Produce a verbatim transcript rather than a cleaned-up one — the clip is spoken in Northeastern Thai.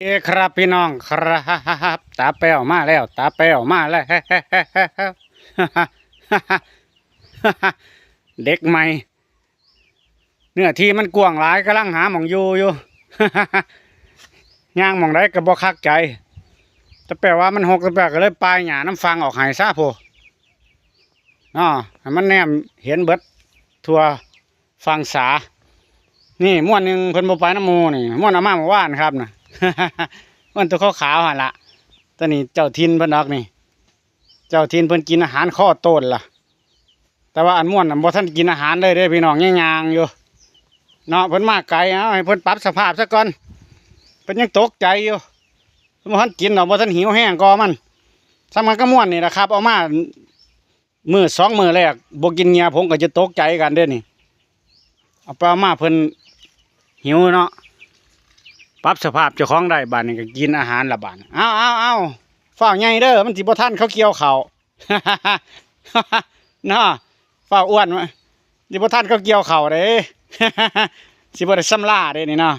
เอ้ครับพี่น้องครับ ตาแป้วมาแล้ว ตาแป้วมาแล้ว เด็กใหม่ เนื้อที่มันกว้างหลาย กำลังหาหม่องอยู่อยู่ ย่างหม่องใดก็บ่คักใจ แต่แปลว่ามันหก แต่แปลก็เลยปายหญ้าน้ำฟังออกให้ซะโพ อ้อ ให้มันแนมเห็นเบิดทั่วฟังสา นี่ม่วนหนึ่งเพิ่นบ่ไปน้ำหมู่นี่ ม่วนเอามาเมื่อวานครับนะ ม่วนตัวขาวๆหั่นละ ตอนนี้เจ้าถิ่นเพิ่นดอกนี่ เจ้าถิ่นเพิ่นกินอาหารคอโตนล่ะ แต่ว่าอันม่วนน่ะบ่ทันกินอาหารเลยเด้พี่น้อง ยังย่างอยู่ เนาะ เพิ่นมาไกล เอาให้เพิ่นปรับสภาพซะก่อน เพิ่นยังตกใจอยู่ เพิ่นบ่ทันกินดอก บ่ทันหิวแฮงกอมัน ส่ำกันกับม่วนนี่ล่ะครับ เอามามื้อสองมื้อแรก บ่กินเหยื่อ ผมก็จะตกใจกันเด้นี่ เอาไปเอามาเพิ่นหิวเนาะ ปรับสภาพเจ้าของได้ บาดนี้ก็กินอาหารละบาดนี้ เอาเอาเอา ฟ้าวใหญ่เด้อ มันสิบ่ทันเขาเกี่ยวข้าว เนาะ ฟ้าวอ้วน มันสิบ่ทันเขาเกี่ยวข้าวเด้ สิบ่ได้สำลาเด้นี่เนาะ